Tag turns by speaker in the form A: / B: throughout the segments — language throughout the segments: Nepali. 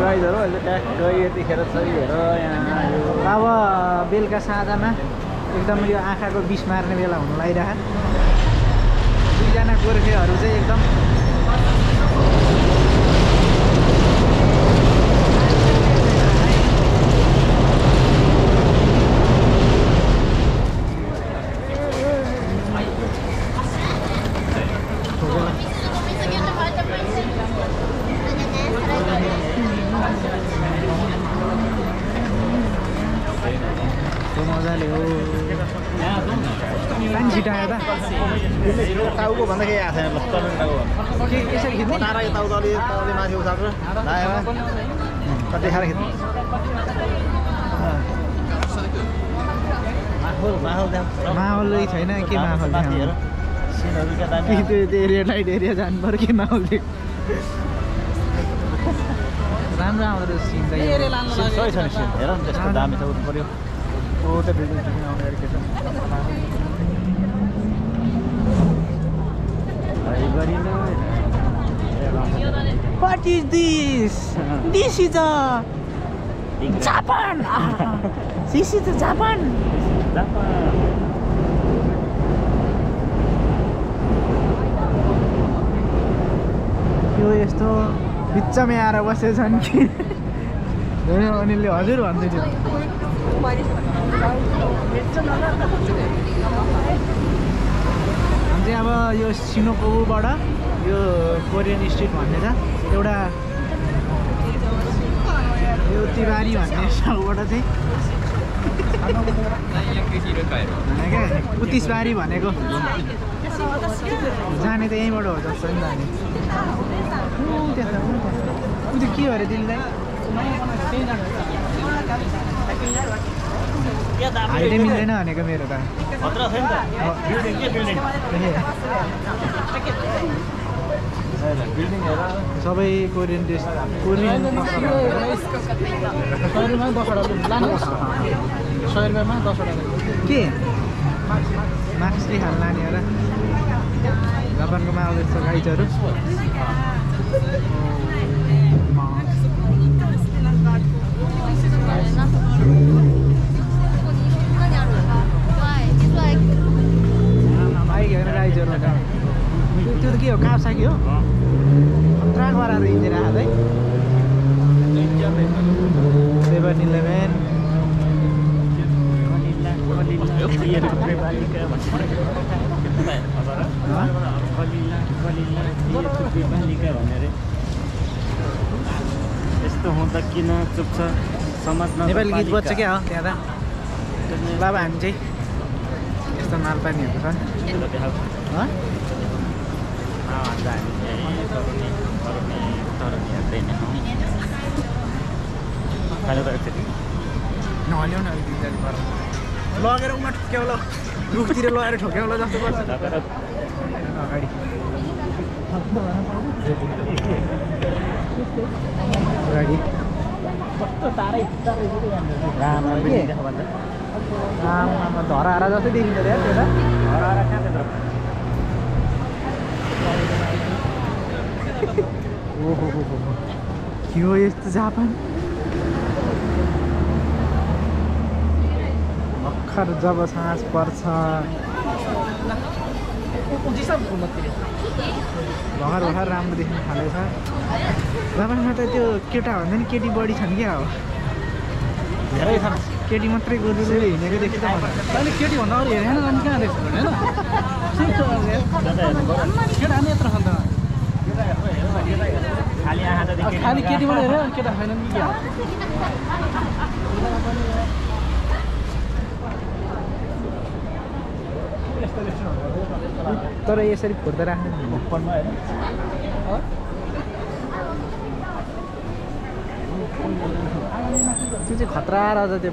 A: गाइजहरु अहिले ट्याक्क यतिखेर चाहिँ हेर यहाँ यो
B: अब बेलुका साँझमा एकदम यो आँखाको बिस मार्ने बेला हुन लागिरहेको दुईजना गोर्खेहरू चाहिँ एकदम मजाले हो पानी छिटायो त
A: टाउको भन्दा केही आएको छैन ल टाउको
B: के यसरी खिच्ने
A: बनाएर यता उता अलि माथि उठाएर लाएर कति खाएर खिच्नु
B: माहौल छैन के माहौल
A: माथि हेर सिनहरू क्या दामी
B: त्यो रेड लाइट एरिया जानु पर्यो के माहौल थियो राम्रो आउँदो रहेछ सिन त
A: सही छ नि सिन हेर न त्यस्तो दामी छ उठ्नु पर्यो ओ त बिल्डिङ आउने अरे के छ
B: What is this? This is a Japan. This is a Japan. यो यस्तो बिचमै आएर बसेछन् कि अनिलले हजुर भन्दै थियो हामी चाहिँ अब यो सिनोकुबाट यो कोरियन स्ट्रिट भन्ने छ एउटा यो तिवारी भन्ने ठाउँबाट चाहिँ उतिसबारी भनेको जाने त यहीँबाट हो जस्तो नि जाने त्यो के हो अरे दिल्लीलाई हाइटै मिल्दैन भनेको मेरो त सबै कोरियन ड्रेस कोरियन 100 रुपियाँमा 10 वटा लानु 100 रुपियाँमा 10 वटा के माक्सले खान लाने होला जापानको माहौल यस्तो गाइजहरू त्यो त के हो कावसाकी हो खतरा गराएर हिँडेर आएको है 7-11
A: यस्तो हुँदा किन चुप्छ समाजमा
B: नेपाली गीत बज्छ क्या हो त्यहाँ त बाबा हामी चाहिँ यस्तो मालपानीहरू छ नहल्यो न लगेर उमा ठोक्यो ल रुखतिर लगेर ठोक्यो ल जस्तो गर्छ अगाडि अगाडि आमा धराएर जस्तै देखिन्छ अरे त्यो त धराएर कहाँ ओहो के हो यस्तो जापान भर्खर जब साँझ पर्छ भर्खर राम्रो देख्न थालेछ जापानमा त त्यो केटा भन्दा नि केटी बढी छन् क्या हो धेरै छन् केटी मात्रै गोरुले हिँडेको देख्छ त अहिले केटी भन्दा अरू हेरेन अनि कहाँ देख्छ होइन केटा नि यत्रो खान्छ खालि केटी मात्रै हेऱ्यो केटा छैन नि क्या तर यसरी फोर्दा राख्नु फोनमा होइन त्यो चाहिँ खतरा रहेछ त्यो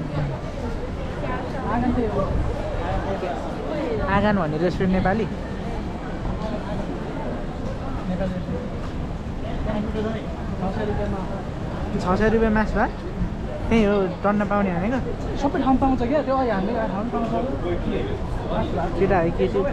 B: आँगन भन्ने रेस्टुरेन्ट नेपाली 600 रुपियाँ मास भात त्यही हो टन्न पाउने भनेको सबै ठाउँ पाउँछ क्या त्यो अहिले हामीले ठाउँ पाउँछ केटाहरू के चाहिँ